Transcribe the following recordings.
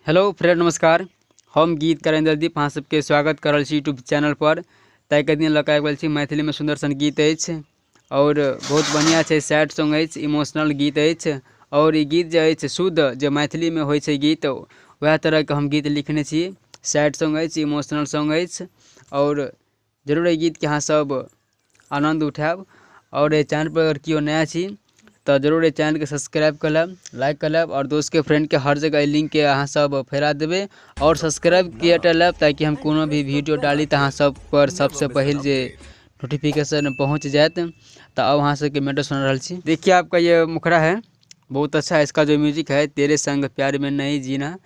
Hello friend नमस्कार, हम गीतकार इंद्रदीप अहाँ सबके स्वागत कर रहल छी यूट्यूब चैनल पर। ताहिके दिन लऽ कऽ आबि गेल छी, मैथिलीमे सुन्दर सन गीत अछि और बहुत बढ़िआँ छै। सैड सॉन्ग अछि, इमोशनल गीत अछि और ई गीत जे अछि शुद्ध जे मैथिलीमे होइ छै गीत, वएह तरहके हम गीत लिखने छी। सैड सॉन्ग अछि, इमोशनल सॉन्ग अछि और जरूर एहि गीतके अहाँ सब आनन्द उठायब। और एहि चैनल पर अगर केओ नया छी तऽ जरूर एहि चैनलके सब्सक्राइब कऽ लेब, लाइक कऽ लेब और दोस्तके फ्रेंडके हर जगह एहि लिंकके अहाँ सब फैला देबै और सब्सक्राइब किया लेब, ताकि हम कोनो भी वीडियो डाली तऽ अहाँ सब पर सबसँ पहिल जे नोटिफिकेशन पहुँच जायत। तऽ अब अहाँ सबके मैटर सुना रहल छी। देखिए आपका ये मुखड़ा है, बहुत अच्छा है। इसका जो म्यूजिक है, तेरे संग प्यार में नहीं जीना,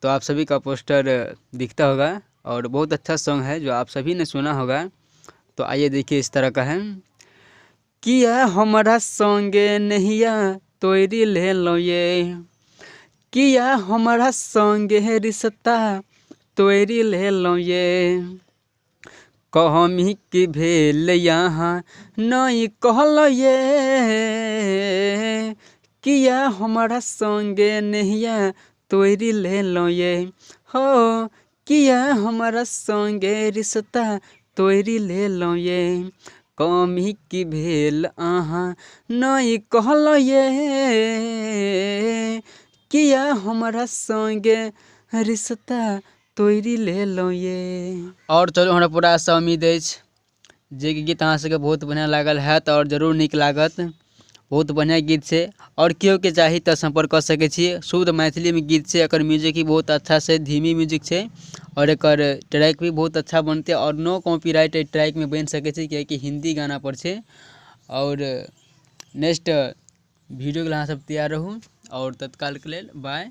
तो आप सभी का पोस्टर दिखता होगा और बहुत अच्छा सॉन्ग है जो आप सभी ने सुना होगा। तो आइए देखिए इस तरह का है। किया हमरा संगे नहिया तोड़ि लेलहुँ ये, किया हमरा संगे रिश्ता तोड़ि लेलहुँ ये, कहमी की भेल यहाँ नहीं कहलहुँ ये, किया हमरा संगे नहिया तोड़ि लेलहुँ ये, हो किया हमरा संगे रिश्ता तोड़ि लेलहुँ ये, कमी की भेल अहाँ नहीं कहलहुँ ये, किया हमरा संगे रिश्ता तोड़ि लेलहुँ ये। और चलू, हमरा पूरा आशा उम्मीद अछि जे कि गीत अहाँ सबके बहुत बढ़िआँ लागल हैत और जरूर नीक लागत। बहुत बढ़िआँ गीत छै और केओके चाही तऽ सम्पर्क कऽ सकै छी। शुद्ध मैथिलीमे गीत छै, एकर म्यूजिक भी बहुत अच्छा छै, धीमी म्यूजिक छै और एकर ट्रैक भी बहुत अच्छा बनतै और नो कॉपीराइट एहि ट्रैकमे बनि सकै छै, कियाकि हिन्दी गाना पर छै। और नेक्स्ट वीडियोके लेल अहाँ सब तैयार रहू और तत्कालके लेल बाय।